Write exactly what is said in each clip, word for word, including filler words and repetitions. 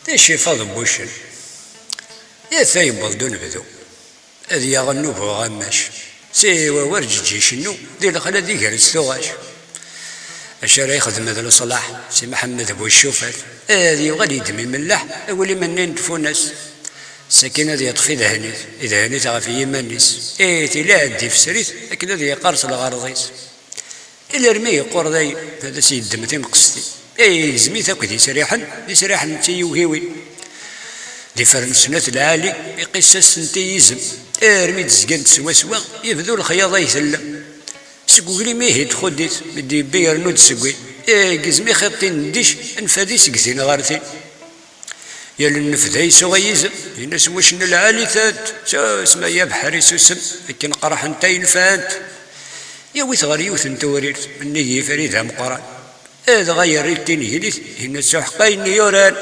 D icifaḍ n wuccen. Yat-a yewweḍ-d unebdu. Ad yaɣ nnuba uɣamac. Siwa werǧeǧ icennu, di lexla d iger s tuɣac. Acu ara yexdem d leṣlaḥ, si Mḥemmed bu ccufat. Ad yuɣal yeddem imellaḥ, awel imenni n tfunast. Sakin ad yeṭṭef idehn-it, idehn-it ɣef yiman-is. Eh, tili ad d-ifser-it, akken ad yeqqers lɣerḍ-is. Ilarmi yeqqur dayen, ad as-yeddem timqestin. Eh, yegzem-it akk d isriḥen, d isriḥen d tiyugiwin. D ifernesnat lɛali, iqis-asent i yizem. Armi d-zgant swaswa, yebdu lexyaḍ ay tella. Seg uglim ihi txudd-it, mi d-yebbi yernu-d seg win. Eh, yegzem ixeṭṭin n ddic, anfad-is seg tin ɣer tin. Yal nnefda yesɛa yizem, yenna-s wuccen lɛali-tent, susem ay abeḥri susem, akken qerḥent ay nfant. Yawi-t ɣer yiwet n tewrirt, nnig yifer d ameqqran. Dɣa yerra-d tineglit, yenna-s uḥeqq ayen yuran.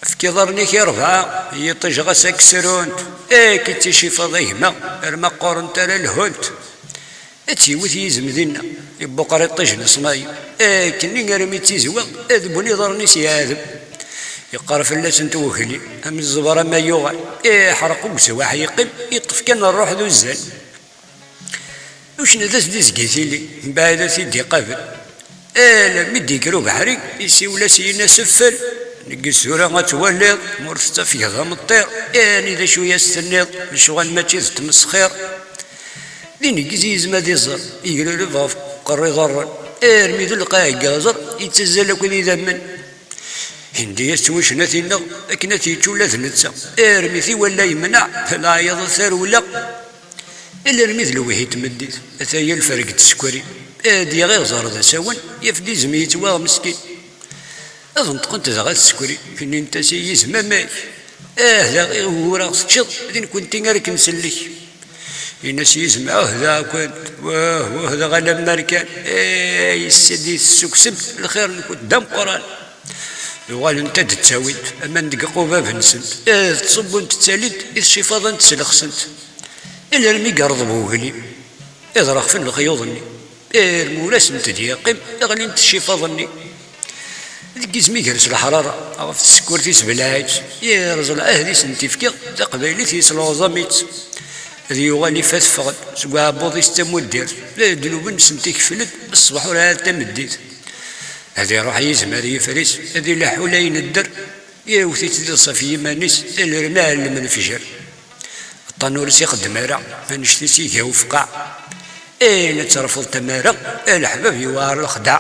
Efk iḍarren-ik i rebɛa, i yiṭij ɣas ad k-srunt, akken d ticifaḍ a gma, arma qqurent ara lhunt. Ad tt-yewwet yizem dinna, ibuqer iṭij n ṣṣmay, akkenni armi d tizwa, ad wwen iḍarren-is yeɛdem. Yeqqar fell-asent weglim, am zzber ama yuɣal, iḥreq ugeswaḥ yeqqim, yeṭṭef kan rruḥ d uzzal. Uccen ad as-d-izgi tili, mbeɛd ad t-id-iqabel. Alammi d-yekker ubeḥri, isiwel-as yenna-s ffel. Neggez tura ad twaliḍ, ma ur tettafgeḍ ameṭṭir, ani d acu i as-tenniḍ, lecɣal mačči d tmesxir. Din iggez yizem ad iẓer, yegrureb ɣef uqerru iḍerren, armi d lqaɛ deg iɣzer, yettazzal akk d idammen. Hindi-as-tt wuccen ad t-ineɣ, akken ad t-yečč ula d netta, armi t-iwala yemneɛ, leɛyaḍ d tarewla. Alarmi d lewhi n tmeddit, ataya lferg n tsekkri, ad d-yaɣ iɣzer d asawen, yaf-d izem yettwaɣ meskin. Ad neṭqent dɣa tsekkri, nnint-as i yizem amek? Ah, da i ugur-a teččiḍ, d nekkenti ara k-nsellek. Yenna-s yizem, ah, da akk-, wah, wah, da alamma rkan, eh, yessi-d i tessuksemt, lxir-nkent d ameqqran. Uɣalent ad d-ttawint aman deg iqubab-nsent, eh, ttṣubbun-t ttalint i tcifaḍ-nsent. Alarmi yerḍeb uglim, iḍreɣfen lexyuḍ-nni, armi ur asent-d-yeqqim, ɣlint tcifaḍ-nni. Deg yizem iger s leḥrara, ɣef tsekkurt isbelɛa-tt, yerẓ lɛehd i sent-ifka, taqbaylit yesleɣẓam-itt. Ad yuɣal ifa teffeɣ-d seg uɛebbuḍ-is d tamuddirt, d ddnub-nsent ikfel-d, ṣṣbeḥ ur ɛad tameddit. Ad iruḥ yizem ar yifris, ad ileḥḥu la inedder, yewwet-itt d iḍes ɣef yiman-is, alarmi ɛellem lefjer. Aṭṭan ur s-ixeddem ara, annect-is iga ufqaɛ. Ayen ad terfuḍ tamara, a leḥbab yewɛer lexdeɛ.